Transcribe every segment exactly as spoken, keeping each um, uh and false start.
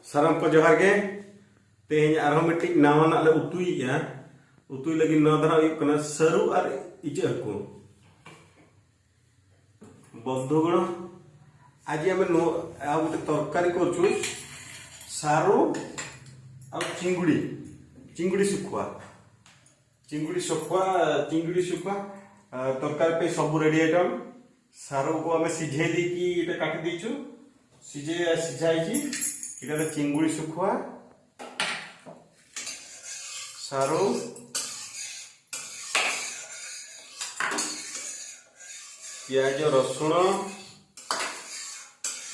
ᱥᱟᱱᱟᱢ ᱠᱚ ᱡᱚᱦᱟᱨ ᱜᱮ᱾ ᱛᱮᱦᱮᱧ ᱟᱨᱦᱚᱸ ᱢᱤᱫᱴᱤᱡ ᱱᱟᱣᱟᱱᱟᱜ ᱞᱮ ᱩᱛᱩᱭᱮᱫᱼᱟ᱾ ᱩᱛᱩᱭ ᱞᱟᱹᱜᱤᱫ ᱱᱚᱣᱟ ᱫᱚ ᱱᱟᱦᱟᱜ ᱦᱩᱭᱩᱜ ᱠᱟᱱᱟ ᱥᱟᱹᱨᱩ ᱟᱨ ᱤᱪᱟᱹᱜ ᱦᱟᱹᱠᱩ᱾ ବନ୍ଧୁଗଣ, ଆଜି ଆମେ ନୂଆ ଆଉ ଗୋଟେ ତରକାରୀ କରୁଛୁ, ସାରୁ ଆଉ ଚିଙ୍ଗୁଡ଼ି, ଚିଙ୍ଗୁଡ଼ି ଶୁଖୁଆ। ଚିଙ୍ଗୁଡ଼ି ଶୁଖୁଆ, ଚିଙ୍ଗୁଡ଼ି ଶୁଖୁଆ, ଆ, ତରକାରୀ ପାଇଁ ସବୁ ରେଡ଼ି ଆଇଟମ୍। ସାରୁକୁ ଆମେ ସିଝେଇ ଦେଇକି ଏଇଟା କାଟି ଦେଇଛୁ, ସିଝେଇ, ସିଝା ହେଇଛି। ଏଇଟା ହେଲା ଚିଙ୍ଗୁଡ଼ି ଶୁଖୁଆ, ସାରୁ, ପିଆଜ, ରସୁଣ,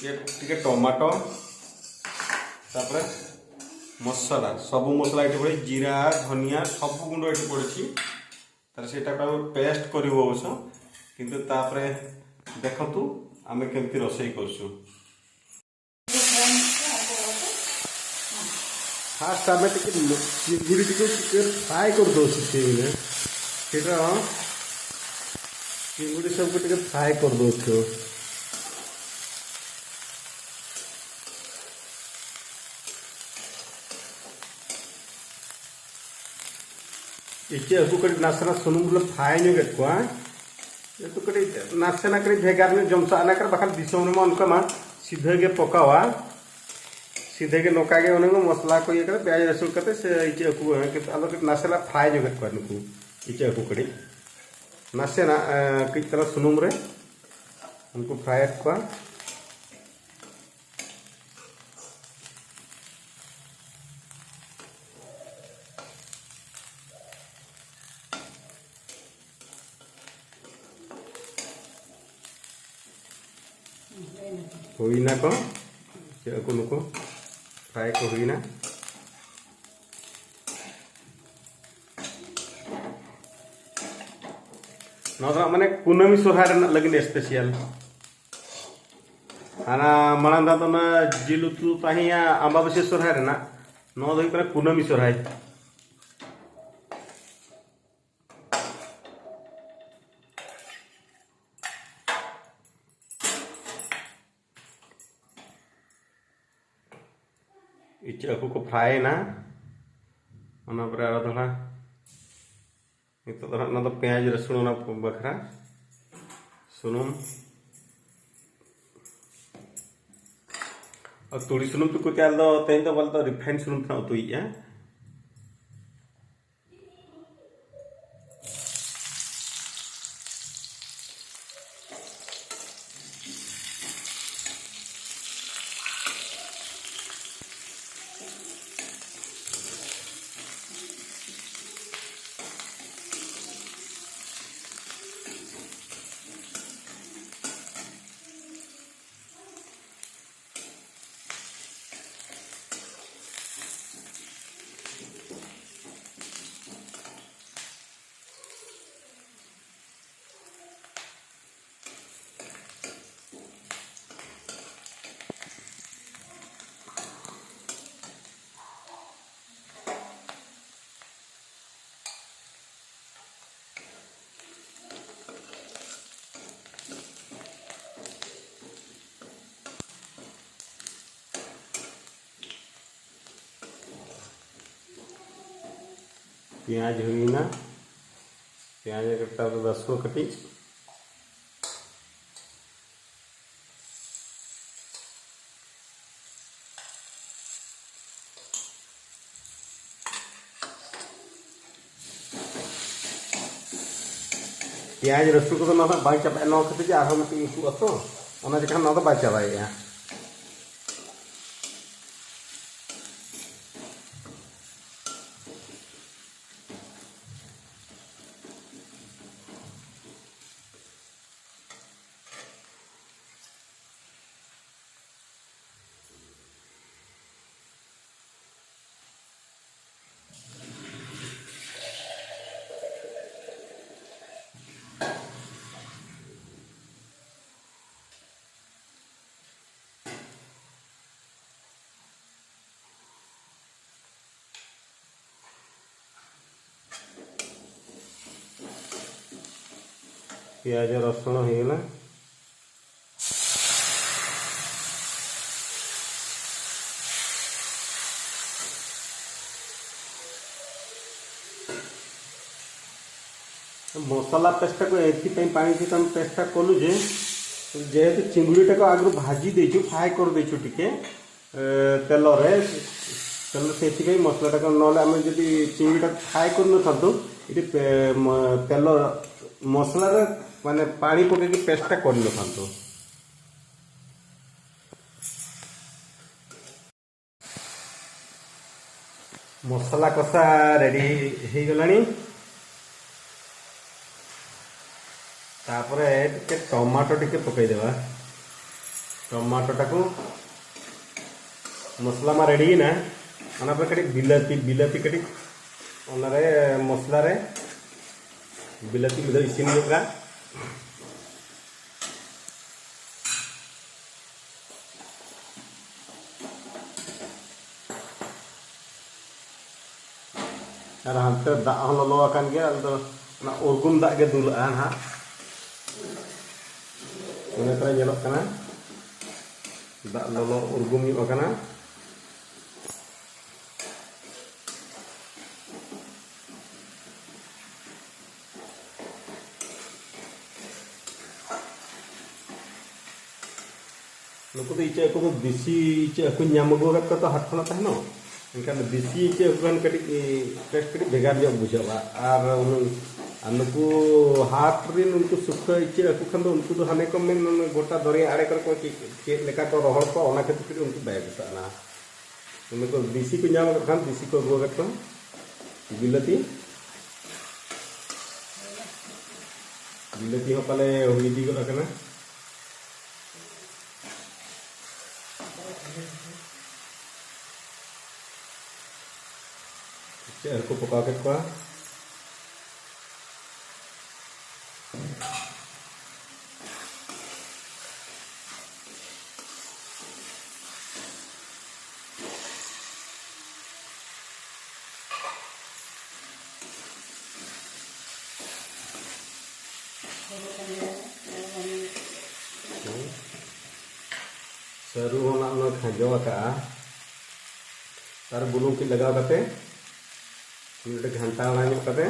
ଇଏ ଟିକେ ଟମାଟୋ, ତାପରେ ମସଲା, ସବୁ ମସଲା ଏଠି ପଡ଼େ, ଜିରା, ଧନିଆ, ସବୁ ଗୁଣ୍ଡ ଏଠି ପଡ଼ିଛି। ତାର ସେଇଟାକୁ ଆମେ ପେଷ୍ଟ କରିବୁ ଅବଶ୍ୟ, କିନ୍ତୁ ତାପରେ ଦେଖନ୍ତୁ ଆମେ କେମିତି ରୋଷେଇ କରୁଛୁ। ଫାଷ୍ଟ ଆମେ ଟିକେ ଲ-, ଚିଙ୍ଗୁଡ଼ି ଟିକେ, ଟିକେ ଫ୍ରାଏ କରିଦେଉଛୁ। ଚିଙ୍ଗୁଡ଼ି, ସେଇଟା ଚିଙ୍ଗୁଡ଼ି ସବୁକୁ ଟିକେ ଫ୍ରାଏ କରିଦେଉଛୁ। ᱤᱪᱟᱹᱜ ᱦᱟᱹᱠᱩ ᱠᱟᱹᱴᱤᱡ ᱱᱟᱥᱮᱱᱟᱜ ᱥᱩᱱᱩᱢ ᱨᱮᱞᱮ ᱯᱷᱨᱟᱭ ᱧᱚᱜᱮᱫ ᱠᱚᱣᱟ᱾ ᱡᱮᱦᱮᱛᱩ ᱠᱟᱹᱴᱤᱡ ᱱᱟᱥᱮᱱᱟᱜ ᱠᱟᱹᱴᱤᱡ ᱵᱷᱮᱜᱟᱨ ᱧᱚᱜ ᱡᱚᱢ ᱥᱟᱱᱟ ᱠᱟᱱᱟ, ᱵᱟᱠᱷᱟᱱ ᱫᱤᱥᱚᱢ ᱨᱮᱢᱟ ᱚᱱᱠᱟ ᱢᱟ ᱥᱤᱫᱷᱟᱹ ᱜᱮ ᱯᱚᱠᱟᱣᱟ, ᱥᱤᱫᱷᱟᱹ ᱜᱮ ᱱᱚᱝᱠᱟ ᱜᱮ ᱚᱱᱮ ᱢᱚᱥᱞᱟ ᱠᱚ ᱤᱭᱟᱹ ᱠᱟᱛᱮ, ᱯᱮᱸᱭᱟᱡᱽ ᱨᱟᱹᱥᱩᱱ ᱠᱟᱛᱮ ᱥᱮ ᱤᱪᱟᱹᱜ ᱦᱟᱹᱠᱩ ᱵᱚ ᱮᱢ ᱠᱟᱛᱮ, ᱟᱫᱚ ᱠᱟᱹᱴᱤᱡ ᱱᱟᱥᱮᱱᱟᱜ ᱯᱷᱨᱟᱭ ᱧᱚᱜᱮᱫ ᱠᱚᱣᱟ ᱱᱩᱠᱩ ᱤᱪᱟᱹᱜ ᱦᱟᱹᱠᱩ ᱠᱟᱹᱴᱤᱡ ᱱᱟᱥᱮᱱᱟᱜ, ᱮᱸ, ᱠᱟᱹᱡ ᱛᱟᱞᱟ ᱥᱩᱱᱩᱢ ᱨᱮ ᱩᱱᱠᱩ ᱯᱷᱨᱟᱭᱮᱫ ᱠᱚᱣᱟ᱾ ᱦᱩᱭᱱᱟ ᱠᱚ, ᱪᱮᱫ ᱠᱚ ᱱᱩᱠᱩ ᱯᱷᱨᱟᱭ ᱠᱚ ᱦᱩᱭᱱᱟ᱾ ᱱᱚᱣᱟ ᱫᱚ ᱢᱟᱱᱮ ᱠᱩᱱᱟᱹᱢᱤ ᱥᱚᱨᱦᱟᱭ ᱨᱮᱱᱟᱜ ᱞᱟᱹᱜᱤᱫ ᱥᱯᱮᱥᱟᱞ᱾ ᱦᱟᱱᱟ ᱢᱟᱲᱟᱝ ᱫᱷᱟᱣ ᱫᱚ ᱚᱱᱟ ᱡᱤᱞ ᱩᱛᱩ ᱛᱟᱦᱮᱸᱭᱟ ᱟᱢᱵᱟᱵᱟᱹᱥᱭᱟᱹ ᱥᱚᱨᱦᱟᱭ ᱨᱮᱱᱟᱜ, ᱱᱚᱣᱟ ᱫᱚ ᱦᱩᱭᱩᱜ ᱠᱟᱱᱟ ᱠᱩᱱᱟᱹᱢᱤ ᱥᱚᱨᱦᱟᱭ᱾ ᱤᱪᱟᱹᱜ ᱦᱟᱹᱠᱩ ᱠᱚ ᱯᱷᱨᱟᱭ ᱮᱱᱟ᱾ ᱚᱱᱟ ᱯᱚᱨᱮ ᱟᱨᱚ ᱫᱚᱦᱲᱟ ᱱᱤᱛᱚᱜ ᱫᱚ ᱦᱟᱸᱜ ᱚᱱᱟ ᱫᱚ ᱯᱮᱸᱭᱟᱡᱽ ᱨᱟᱹᱥᱩᱱ ᱚᱱᱟ ᱵᱟᱠᱷᱨᱟ ᱥᱩᱱᱩᱢ᱾ ᱟᱨ ᱛᱩᱲᱤ ᱥᱩᱱᱩᱢ ᱛᱮᱠᱚ ᱛᱮᱭᱟᱨ ᱫᱚ, ᱛᱮᱦᱮᱧ ᱫᱚ ᱵᱚᱞᱛᱮ ᱨᱤᱯᱷᱟᱭᱤᱱ ᱥᱩᱱᱩᱢ ᱛᱮ ᱦᱟᱸᱜ ᱩᱛᱩᱭᱮᱫᱼᱟ᱾ ᱯᱮᱸᱭᱟᱡᱽ ᱦᱩᱭᱱᱟ, ᱯᱮᱸᱭᱟᱡᱽ ᱠᱟᱛᱮ ᱟᱫᱚ ᱨᱟᱹᱥᱩᱱ ᱠᱟᱹᱴᱤᱡ᱾ ᱯᱮᱸᱭᱟᱡᱽ ᱨᱟᱹᱥᱩᱱ ᱠᱚᱫᱚ ᱱᱚᱣᱟ ᱵᱟᱝ ᱪᱟᱵᱟᱜᱼᱟ, ᱱᱚᱣᱟ ᱠᱷᱟᱹᱛᱤᱨ ᱡᱮ ᱟᱨᱦᱚᱸ ᱢᱤᱫᱴᱤᱡ ᱩᱛᱩᱜᱼᱟ ᱛᱚ, ᱚᱱᱟ ᱪᱤᱠᱟᱹ ᱱᱚᱣᱟ ᱫᱚ ᱵᱟᱭ ᱪᱟᱵᱟᱭᱮᱫᱼᱟ᱾ ᱯᱮᱸᱭᱟᱡᱽ ᱨᱚᱥᱩᱱ ᱦᱩᱭᱮᱱᱟ᱾ ମସଲା ପେଷ୍ଟଟାକୁ ଏଥିପାଇଁ ପାଣି ଦେଇକି ଆମେ ପେଷ୍ଟଟା କଲୁ ଯେ, ଯେହେତୁ ଚିଙ୍ଗୁଡ଼ିଟାକୁ ଆଗରୁ ଭାଜି ଦେଇଛୁ, ଫ୍ରାଏ କରିଦେଇଛୁ ଟିକେ, ଏ, ତେଲରେ, ତେଲ, ସେଥିପାଇଁ ମସଲାଟାକୁ, ନହେଲେ ଆମେ ଯଦି ଚିଙ୍ଗୁଡ଼ିଟାକୁ ଫ୍ରାଏ କରିନଥାନ୍ତୁ, ଏଠି ପେ-, ମ-, ତେଲ, ମସଲାରେ ମାନେ ପାଣି ପକେଇକି ପେଷ୍ଟଟା କରିନଥାନ୍ତୁ। ମସଲା କଷା ରେଡ଼ି ହେଇଗଲାଣି। ତାପରେ ଟିକେ ଟମାଟୋ ଟିକେ ପକେଇଦେବା। ଟମାଟୋଟାକୁ, ମସଲା ମା ରେଡ଼ି ନା, ᱚᱱᱟ ᱯᱚᱨᱮ ᱠᱟᱹᱴᱤᱡ ᱵᱤᱞᱟᱹᱛᱤ, ᱵᱤᱞᱟᱹᱛᱤ ᱠᱟᱹᱴᱤᱡ ᱚᱱᱟᱨᱮ, ᱢᱚᱥᱞᱟ ᱨᱮ ᱵᱤᱞᱟᱹᱛᱤ ᱢᱤᱫ ᱫᱷᱟᱣ ᱤᱥᱤᱱ ᱧᱚᱜ ᱠᱟᱜᱼᱟ᱾ ᱟᱨ ᱦᱟᱱᱛᱮ ᱫᱟᱜ ᱦᱚᱸ ᱞᱚᱞᱚ ᱟᱠᱟᱱ ᱜᱮᱭᱟ, ᱟᱫᱚ ᱚᱱᱟ ᱩᱨᱜᱩᱢ ᱫᱟᱜ ᱜᱮ ᱫᱩᱞᱟᱜᱼᱟ ᱱᱟᱦᱟᱜ᱾ ᱚᱱᱮ ᱛᱚᱨᱟ ᱧᱮᱞᱚᱜ ᱠᱟᱱᱟ, ᱫᱟᱜ ᱞᱚᱞᱚ ᱩᱨᱜᱩᱢ ᱧᱚᱜ ᱟᱠᱟᱱᱟ᱾ ᱱᱩᱠᱩ ᱫᱚ ᱤᱪᱟᱹᱜ ᱦᱟᱹᱠᱩ ᱫᱚ ᱫᱮᱥᱤ ᱤᱪᱟᱹᱜ ᱦᱟᱹᱠᱩᱧ ᱧᱟᱢ ᱟᱹᱜᱩ ᱟᱠᱟᱫ ᱠᱚᱣᱟ ᱛᱚ, ᱦᱟᱴ ᱠᱷᱚᱱᱟᱜ ᱛᱟᱦᱮᱱᱚᱜ᱾ ᱮᱱᱠᱷᱟᱱ ᱫᱮᱥᱤ ᱤᱪᱟᱹᱜ ᱦᱟᱹᱠᱩ ᱠᱷᱟᱱ ᱠᱟᱹᱴᱤᱡ, ᱴᱮᱥᱴ ᱠᱟᱹᱴᱤᱡ ᱵᱷᱮᱜᱟᱨ ᱧᱚᱜ ᱵᱩᱡᱷᱟᱹᱜᱼᱟ᱾ ᱟᱨ ᱩᱱᱟᱹᱜ, ᱟᱨ ᱱᱩᱠᱩ ᱦᱟᱴ ᱨᱮᱱ ᱩᱱᱠᱩ ᱥᱩᱠᱷᱟᱹ ᱤᱪᱟᱹᱜ ᱦᱟᱹᱠᱩ ᱠᱷᱟᱱ ᱫᱚ ᱩᱱᱠᱩ ᱫᱚ ᱦᱟᱱᱮ ᱠᱚ ᱢᱮᱱ, ᱚᱱᱟ ᱜᱚᱴᱟ ᱫᱚᱨᱭᱟ ᱟᱲᱮ ᱠᱚᱨᱮ ᱠᱚ ᱪᱮᱫ, ᱪᱮᱫ ᱞᱮᱠᱟ ᱠᱚ ᱨᱚᱦᱚᱲ ᱠᱚᱣᱟ, ᱚᱱᱟ ᱠᱷᱟᱹᱛᱤᱨ ᱠᱟᱹᱴᱤᱡ ᱩᱱᱠᱩ ᱵᱟᱭ ᱵᱩᱥᱟᱹᱜᱼᱟ᱾ ᱩᱱᱠᱩ ᱫᱮᱥᱤ ᱠᱚ ᱧᱟᱢ ᱟᱠᱟᱫ ᱠᱷᱟᱱ ᱫᱮᱥᱤ ᱠᱚ ᱟᱹᱜᱩ ᱟᱠᱟᱫ ᱠᱚᱣᱟ᱾ ᱵᱤᱞᱟᱹᱛᱤ, ᱵᱤᱞᱟᱹᱛᱤ ᱦᱚᱸ ᱯᱟᱞᱮ ᱦᱩᱭ ᱤᱫᱤ ᱜᱚᱫ ᱟᱠᱟᱱᱟ᱾ ᱪᱮᱫ ᱦᱟᱹᱠᱩ ᱯᱚᱠᱟᱣ ᱠᱮᱫ ᱠᱚᱣᱟ᱾ ᱥᱟᱹᱨᱩ ᱦᱚᱸ ᱱᱟᱜ ᱱᱚᱣᱟ ᱠᱷᱟᱸᱡᱚ ᱟᱠᱟᱜᱼᱟ᱾ ᱟᱨ ᱵᱩᱞᱩᱝ ᱠᱟᱹᱡ ᱞᱟᱜᱟᱣ ᱠᱟᱛᱮ ᱢᱤᱫ ᱜᱷᱟᱱᱴᱟ ᱵᱟᱲᱟ ᱧᱚᱜ ᱠᱟᱛᱮ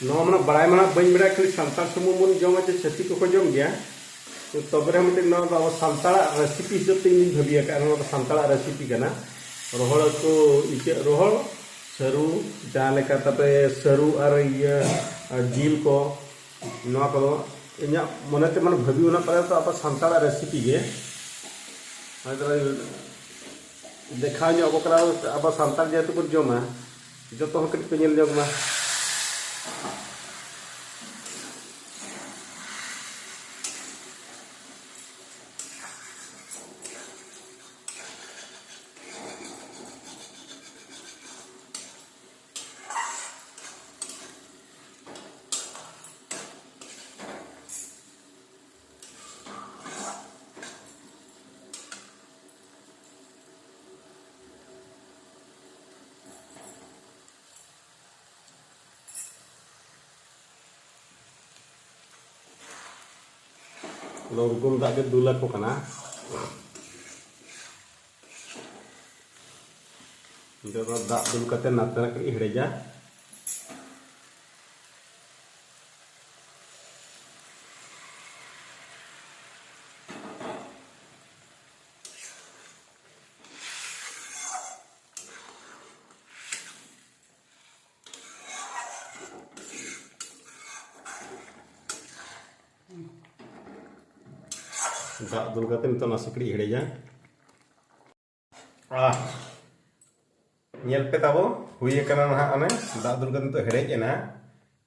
ᱱᱚᱣᱟ ᱢᱟ ᱵᱟᱲᱟᱭ ᱢᱟ ᱵᱟᱹᱧ ᱵᱟᱲᱟᱭᱟ, ᱠᱷᱟᱹᱞᱤ ᱥᱟᱱᱛᱟᱲ ᱥᱩᱢᱩᱝ ᱵᱚᱱ ᱡᱚᱢᱟ ᱪᱮ ᱪᱷᱟᱹᱛᱤᱠ ᱠᱚᱠᱚ ᱡᱚᱢ ᱜᱮᱭᱟ᱾ ᱛᱚᱵᱮ ᱨᱮᱦᱚᱸ ᱢᱤᱫᱴᱮᱱ ᱱᱚᱣᱟ ᱫᱚ ᱟᱵᱚ ᱥᱟᱱᱛᱟᱲᱟᱜ ᱨᱮᱥᱤᱯᱤ ᱦᱤᱥᱟᱹᱵ ᱛᱮ ᱤᱧ ᱵᱷᱟᱹᱵᱤ ᱟᱠᱟᱫᱼᱟ, ᱱᱚᱣᱟ ᱫᱚ ᱥᱟᱱᱛᱟᱲᱟᱜ ᱨᱮᱥᱤᱯᱤ ᱠᱟᱱᱟ᱾ ᱨᱚᱦᱚᱲ ᱦᱟᱹᱠᱩ, ᱤᱪᱟᱹᱜ ᱨᱚᱦᱚᱲ, ᱥᱟᱹᱨᱩ, ᱡᱟᱦᱟᱸ ᱞᱮᱠᱟ ᱛᱟᱯᱮ ᱥᱟᱹᱨᱩ ᱟᱨ ᱤᱭᱟᱹ ᱟᱨ ᱡᱤᱞ ᱠᱚ, ᱱᱚᱣᱟ ᱠᱚᱫᱚ ᱤᱧᱟᱹᱜ ᱢᱚᱱᱮᱛᱮ ᱢᱟᱱᱮ ᱵᱷᱟᱹᱵᱤ ᱚᱱᱟ ᱯᱟᱞᱮ ᱫᱚ ᱟᱵᱚ ᱥᱟᱱᱛᱟᱲᱟᱜ ᱨᱮᱥᱤᱯᱤ ᱜᱮ᱾ ᱦᱚᱭᱛᱳ ᱫᱮᱠᱷᱟᱣ ᱧᱚᱜ ᱟᱵᱚ ᱠᱟᱱᱟ, ᱟᱵᱚ ᱥᱟᱱᱛᱟᱲ ᱡᱮᱦᱮᱛᱩ ᱵᱚᱱ ᱡᱚᱢᱟ, ᱡᱚᱛᱚ ᱦᱚᱲ ᱠᱟᱹᱴᱤᱡ ᱯᱮ ᱧᱮᱞ ᱧᱚᱜ ᱢᱟ᱾ ᱞᱚᱜᱚᱱ ᱫᱟᱜ ᱜᱮ ᱫᱩᱞ ᱟᱠᱚ ᱠᱟᱱᱟ᱾ ᱱᱤᱛᱚᱜ ᱫᱚ ᱫᱟᱜ ᱫᱩᱞ ᱠᱟᱛᱮ ᱱᱟᱥᱮᱱᱟᱜ ᱠᱟᱹᱴᱤᱡ ᱦᱮᱰᱮᱡᱟ᱾ ᱫᱟᱜ ᱫᱩᱞ ᱠᱟᱛᱮ ᱱᱤᱛᱚᱜ ᱱᱟᱥᱮ ᱠᱟᱹᱴᱤᱡ ᱦᱮᱰᱮᱡᱟ᱾ ᱟᱦ, ᱧᱮᱞ ᱯᱮ ᱛᱟᱵᱚ, ᱦᱩᱭ ᱟᱠᱟᱱᱟ ᱱᱟᱦᱟᱜ᱾ ᱚᱱᱮ ᱫᱟᱜ ᱫᱩᱞ ᱠᱟᱛᱮ ᱱᱤᱛᱚᱜ ᱦᱮᱰᱮᱡ ᱮᱱᱟ,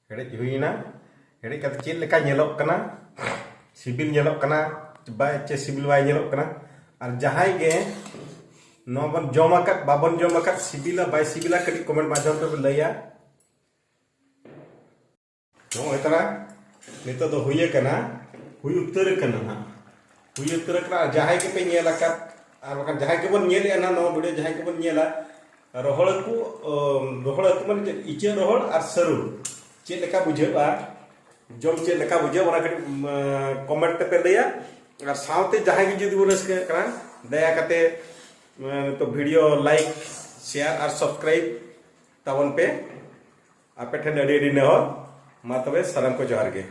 ᱦᱮᱰᱮᱡ ᱦᱩᱭᱮᱱᱟ᱾ ᱦᱮᱰᱮᱡ ᱠᱟᱛᱮ ᱪᱮᱫ ᱞᱮᱠᱟ ᱧᱮᱞᱚᱜ ᱠᱟᱱᱟ, ᱥᱤᱵᱤᱞ ᱧᱮᱞᱚᱜ ᱠᱟᱱᱟ ᱵᱟᱭ, ᱪᱮ ᱥᱤᱵᱤᱞ ᱵᱟᱭ ᱧᱮᱞᱚᱜ ᱠᱟᱱᱟ? ᱟᱨ ᱡᱟᱦᱟᱸᱭ ᱜᱮ ᱱᱚᱣᱟ ᱵᱚᱱ ᱡᱚᱢ ᱟᱠᱟᱫ, ᱵᱟᱵᱚᱱ ᱡᱚᱢ ᱟᱠᱟᱫ, ᱥᱤᱵᱤᱞᱟ ᱵᱟᱭ ᱥᱤᱵᱤᱞᱟ, ᱠᱟᱹᱴᱤᱡ ᱠᱚᱢᱮᱱᱴ ᱢᱟᱫᱽᱫᱷᱚᱢ ᱛᱮᱵᱚᱱ ᱞᱟᱹᱭᱟ᱾ ᱱᱚᱜᱼᱚᱭ ᱛᱟᱨᱟ ᱱᱤᱛᱚᱜ ᱫᱚ ᱦᱩᱭ ᱟᱠᱟᱱᱟ, ᱦᱩᱭ ᱩᱛᱟᱹᱨ ᱟᱠᱟᱱᱟ ᱱᱟᱦᱟᱜ, ᱦᱩᱭ ᱩᱛᱟᱹᱨ ᱟᱠᱟᱱᱟ᱾ ᱟᱨ ᱡᱟᱦᱟᱸᱭ ᱜᱮᱯᱮ ᱧᱮᱞ ᱟᱠᱟᱫ, ᱟᱨ ᱵᱟᱠᱷᱟᱱ ᱡᱟᱦᱟᱸᱭ ᱜᱮᱵᱚᱱ ᱧᱮᱞᱮᱫᱼᱟ ᱱᱟᱦᱟᱜ ᱱᱚᱣᱟ ᱵᱷᱤᱰᱤᱭᱳ, ᱡᱟᱦᱟᱸᱭ ᱜᱮᱵᱚᱱ ᱧᱮᱞᱟ, ᱨᱚᱦᱚᱲ ᱦᱟᱹᱠᱩ, ᱚ, ᱨᱚᱦᱚᱲ ᱦᱟᱹᱠᱩ ᱢᱟᱱᱮ ᱪᱮᱫ? ᱤᱪᱟᱹᱜ ᱨᱚᱦᱚᱲ ᱟᱨ ᱥᱟᱹᱨᱩ ᱪᱮᱫ ᱞᱮᱠᱟ ᱵᱩᱡᱷᱟᱹᱜᱼᱟ, ᱡᱚᱢ ᱪᱮᱫ ᱞᱮᱠᱟ ᱵᱩᱡᱷᱟᱹᱜᱼᱟ, ᱚᱱᱟ ᱠᱟᱹᱴᱤᱡ, ᱩᱢ, ᱠᱚᱢᱮᱱᱴ ᱛᱮᱯᱮ ᱞᱟᱹᱭᱟ᱾ ᱟᱨ ᱥᱟᱶᱛᱮ ᱡᱟᱦᱟᱸᱭ ᱜᱮ ᱡᱩᱫᱤ ᱵᱚᱱ ᱨᱟᱹᱥᱠᱟᱹᱜ ᱠᱟᱱᱟ, ᱫᱟᱭᱟ ᱠᱟᱛᱮ, ᱩᱢ, ᱱᱤᱛᱚᱜ ᱵᱷᱤᱰᱤᱭᱳ ᱞᱟᱭᱤᱠ, ᱥᱮᱭᱟᱨ ᱟᱨ ᱥᱟᱵᱥᱠᱨᱟᱭᱤᱵ ᱛᱟᱵᱚᱱ ᱯᱮ᱾ ᱟᱯᱮ ᱴᱷᱮᱱ ᱟᱹᱰᱤ ᱟᱹᱰᱤ ᱱᱮᱦᱚᱨ᱾ ᱢᱟ ᱛᱚᱵᱮ ᱥᱟᱱᱟᱢ ᱠᱚ ᱡᱚᱦᱟᱨ ᱜᱮ᱾